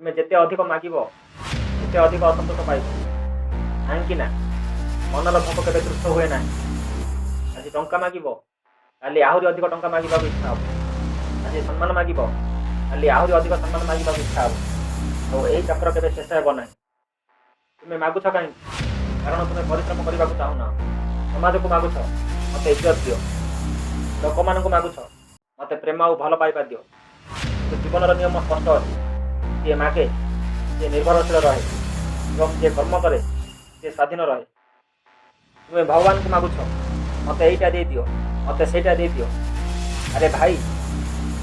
ତୁମେ ଯେତେ ଅଧିକ ମାଗିବ, ସେତେ ଅଧିକ ଅସନ୍ତୋଷ ପାଇବ। କାହିଁକି ନା ମନର ଭୋକ କେବେ ତୃପ୍ତ ହୁଏ ନାହିଁ। ଆଜି ଟଙ୍କା ମାଗିବ, କାଲି ଆହୁରି ଅଧିକ ଟଙ୍କା ମାଗିବାକୁ ଇଚ୍ଛା ହେବ। ଆଜି ସମ୍ମାନ ମାଗିବ, କାଲି ଆହୁରି ଅଧିକ ସମ୍ମାନ ମାଗିବାକୁ ଇଚ୍ଛା ହେବ। ଆଉ ଏହି ଚକ୍ର କେବେ ଶେଷ ହେବ ନାହିଁ। ତୁମେ ମାଗୁଛ କାହିଁକି? କାରଣ ତୁମେ ପରିଶ୍ରମ କରିବାକୁ ଚାହୁଁନ। ସମାଜକୁ ମାଗୁଛ, ମୋତେ ଇଜ୍ଜତ ଦିଅ। ଲୋକମାନଙ୍କୁ ମାଗୁଛ, ମୋତେ ପ୍ରେମ ଆଉ ଭଲ ପାଇବା ଦିଅ। କିନ୍ତୁ ଜୀବନର ନିୟମ ସ୍ପଷ୍ଟ ଅଛି। ଯିଏ ମାଗେ, ସିଏ ନିର୍ଭରଶୀଳ ରହେ ଏବଂ ଯିଏ କର୍ମ କରେ, ସିଏ ସ୍ୱାଧୀନ ରହେ। ତୁମେ ଭଗବାନଙ୍କୁ ମାଗୁଛ, ମୋତେ ଏଇଟା ଦେଇଦିଅ, ମୋତେ ସେଇଟା ଦେଇଦିଅ। ଆରେ ଭାଇ,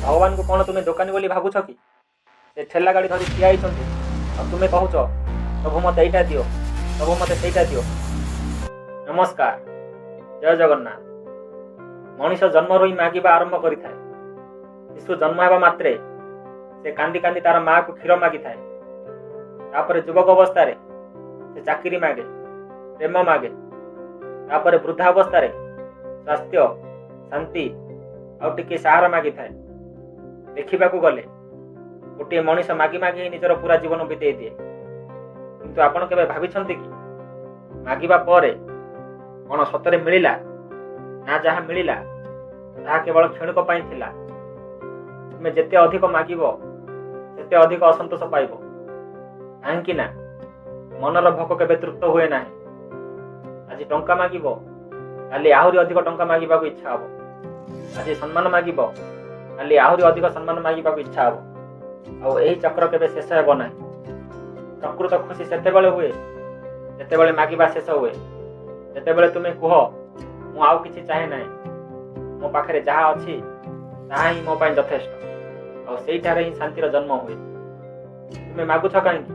ଭଗବାନଙ୍କୁ କ'ଣ ତୁମେ ଦୋକାନୀ ବୋଲି ଭାବୁଛ କି? ସେ ଠେଲା ଗାଡ଼ି ଧରି ଠିଆ ହେଇଛନ୍ତି ଆଉ ତୁମେ କହୁଛ, ପ୍ରଭୁ, ମୋତେ ଏଇଟା ଦିଅ, ପ୍ରଭୁ, ମୋତେ ସେଇଟା ଦିଅ। ନମସ୍କାର, ଜୟ ଜଗନ୍ନାଥ। ମଣିଷ ଜନ୍ମରୁ ହିଁ ମାଗିବା ଆରମ୍ଭ କରିଥାଏ। ଶିଶୁ ଜନ୍ମ ହେବା ମାତ୍ରେ ସେ କାନ୍ଦି କାନ୍ଦି ତାର ମାଆକୁ କ୍ଷୀର ମାଗିଥାଏ। ତାପରେ ଯୁବକ ଅବସ୍ଥାରେ ସେ ଚାକିରି ମାଗେ, ପ୍ରେମ ମାଗେ। ତାପରେ ବୃଦ୍ଧା ଅବସ୍ଥାରେ ସ୍ୱାସ୍ଥ୍ୟ, ଶାନ୍ତି ଆଉ ଟିକେ ସାହାରା ମାଗିଥାଏ। ଦେଖିବାକୁ ଗଲେ ଗୋଟିଏ ମଣିଷ ମାଗି ମାଗି ହିଁ ନିଜର ପୁରା ଜୀବନ ବିତେଇ ଦିଏ। କିନ୍ତୁ ଆପଣ କେବେ ଭାବିଛନ୍ତି କି, ମାଗିବା ପରେ କ'ଣ ସତରେ ମିଳିଲା, ନା ଯାହା ମିଳିଲା ତାହା କେବଳ କ୍ଷଣିକ ପାଇଁ ଥିଲା? ତୁମେ ଯେତେ ଅଧିକ ମାଗିବ, ସେତେ ଅଧିକ ଅସନ୍ତୋଷ ପାଇବ। କାହିଁକି ନା ମନର ଭୋକ କେବେ ତୃପ୍ତ ହୁଏ ନାହିଁ। ଆଜି ଟଙ୍କା ମାଗିବ, କାଲି ଆହୁରି ଅଧିକ ଟଙ୍କା ମାଗିବାକୁ ଇଚ୍ଛା ହେବ। ଆଜି ସମ୍ମାନ ମାଗିବ, କାଲି ଆହୁରି ଅଧିକ ସମ୍ମାନ ମାଗିବାକୁ ଇଚ୍ଛା ହେବ। ଆଉ ଏହି ଚକ୍ର କେବେ ଶେଷ ହେବ ନାହିଁ। ପ୍ରକୃତ ଖୁସି ସେତେବେଳେ ହୁଏ, ଯେତେବେଳେ ମାଗିବା ଶେଷ ହୁଏ। ଯେତେବେଳେ ତୁମେ କୁହ, ମୁଁ ଆଉ କିଛି ଚାହେଁ ନାହିଁ, ମୋ ପାଖରେ ଯାହା ଅଛି ତାହା ହିଁ ମୋ ପାଇଁ ଯଥେଷ୍ଟ। ଆଉ ସେଇଠାରେ ହିଁ ଶାନ୍ତିର ଜନ୍ମ ହୁଏ। ତୁମେ ମାଗୁଛ କାହିଁକି?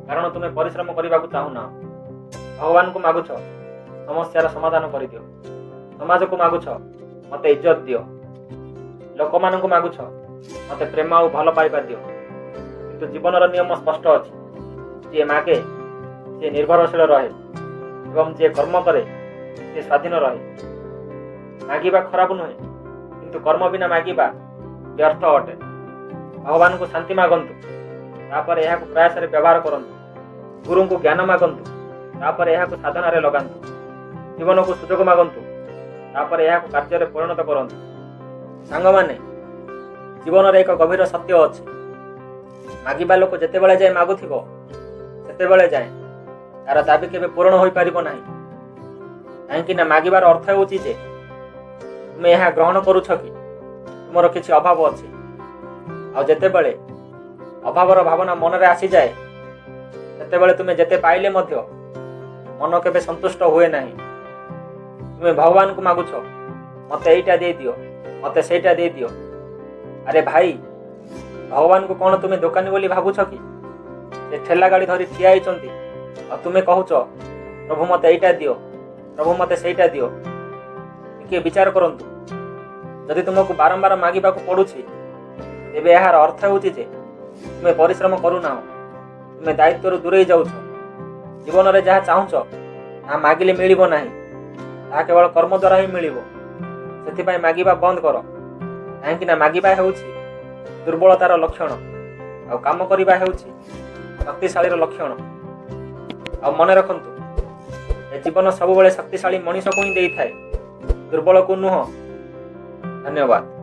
କାରଣ ତୁମେ ପରିଶ୍ରମ କରିବାକୁ ଚାହୁଁନ। ଭଗବାନଙ୍କୁ ମାଗୁଛ, ସମସ୍ୟାର ସମାଧାନ କରିଦିଅ। ସମାଜକୁ ମାଗୁଛ, ମୋତେ ଇଜ୍ଜତ ଦିଅ। ଲୋକମାନଙ୍କୁ ମାଗୁଛ, ମୋତେ ପ୍ରେମ ଆଉ ଭଲ ପାଇବା ଦିଅ। କିନ୍ତୁ ଜୀବନର ନିୟମ ସ୍ପଷ୍ଟ ଅଛି। ଯିଏ ମାଗେ, ସିଏ ନିର୍ଭରଶୀଳ ରହେ ଏବଂ ଯିଏ କର୍ମ କରେ, ସିଏ ସ୍ୱାଧୀନ ରହେ। ମାଗିବା ଖରାପ ନୁହେଁ, କିନ୍ତୁ କର୍ମ ବିନା ମାଗିବା ବ୍ୟର୍ଥ ଅଟେ। ଭଗବାନଙ୍କୁ ଶାନ୍ତି ମାଗନ୍ତୁ, ତାପରେ ଏହାକୁ ପ୍ରୟାସରେ ବ୍ୟବହାର କରନ୍ତୁ। ଗୁରୁଙ୍କୁ ଜ୍ଞାନ ମାଗନ୍ତୁ, ତାପରେ ଏହାକୁ ସାଧନାରେ ଲଗାନ୍ତୁ। ଜୀବନକୁ ସୁଯୋଗ ମାଗନ୍ତୁ, ତାପରେ ଏହାକୁ କାର୍ଯ୍ୟରେ ପରିଣତ କରନ୍ତୁ। ସାଙ୍ଗମାନେ, ଜୀବନରେ ଏକ ଗଭୀର ସତ୍ୟ ଅଛି। ମାଗିବା ଲୋକ ଯେତେବେଳେ ଯାଏ ମାଗୁଥିବ, ସେତେବେଳେ ଯାଏ ତାର ଦାବି କେବେ ପୂରଣ ହୋଇପାରିବ ନାହିଁ। କାହିଁକି ନା ମାଗିବାର ଅର୍ଥ ହେଉଛି ଯେ ତୁମେ ଏହା ଗ୍ରହଣ କରୁଛ କି ତୁମର କିଛି ଅଭାବ ଅଛି। ଆଉ ଯେତେବେଳେ ଅଭାବର ଭାବନା ମନରେ ଆସିଯାଏ, ସେତେବେଳେ ତୁମେ ଯେତେ ପାଇଲେ ମଧ୍ୟ ମନ କେବେ ସନ୍ତୁଷ୍ଟ ହୁଏ ନାହିଁ। ତୁମେ ଭଗବାନଙ୍କୁ ମାଗୁଛ, ମୋତେ ଏଇଟା ଦେଇଦିଅ, ମୋତେ ସେଇଟା ଦେଇଦିଅ। ଆରେ ଭାଇ, ଭଗବାନଙ୍କୁ କ'ଣ ତୁମେ ଦୋକାନୀ ବୋଲି ଭାବୁଛ କି? ସେ ଠେଲା ଗାଡ଼ି ଧରି ଠିଆ ହେଇଛନ୍ତି ଆଉ ତୁମେ କହୁଛ, ପ୍ରଭୁ, ମୋତେ ଏଇଟା ଦିଅ, ପ୍ରଭୁ, ମୋତେ ସେଇଟା ଦିଅ। ଟିକିଏ ବିଚାର କରନ୍ତୁ। ଯଦି ତୁମକୁ ବାରମ୍ବାର ମାଗିବାକୁ ପଡ଼ୁଛି, ତେବେ ଏହାର ଅର୍ଥ ହେଉଛି ଯେ ତୁମେ ପରିଶ୍ରମ କରୁନାହଁ, ତୁମେ ଦାୟିତ୍ୱରୁ ଦୂରେଇ ଯାଉଛ। ଜୀବନରେ ଯାହା ଚାହୁଁଛ, ତାହା ମାଗିଲେ ମିଳିବ ନାହିଁ। ତାହା କେବଳ କର୍ମ ଦ୍ୱାରା ହିଁ ମିଳିବ। ସେଥିପାଇଁ ମାଗିବା ବନ୍ଦ କର। କାହିଁକି ନା ମାଗିବା ହେଉଛି ଦୁର୍ବଳତାର ଲକ୍ଷଣ ଆଉ କାମ କରିବା ହେଉଛି ଶକ୍ତିଶାଳୀର ଲକ୍ଷଣ। ଆଉ ମନେ ରଖନ୍ତୁ, ଏ ଜୀବନ ସବୁବେଳେ ଶକ୍ତିଶାଳୀ ମଣିଷକୁ ହିଁ ଦେଇଥାଏ, ଦୁର୍ବଳକୁ ନୁହଁ। ଧନ୍ୟବାଦ।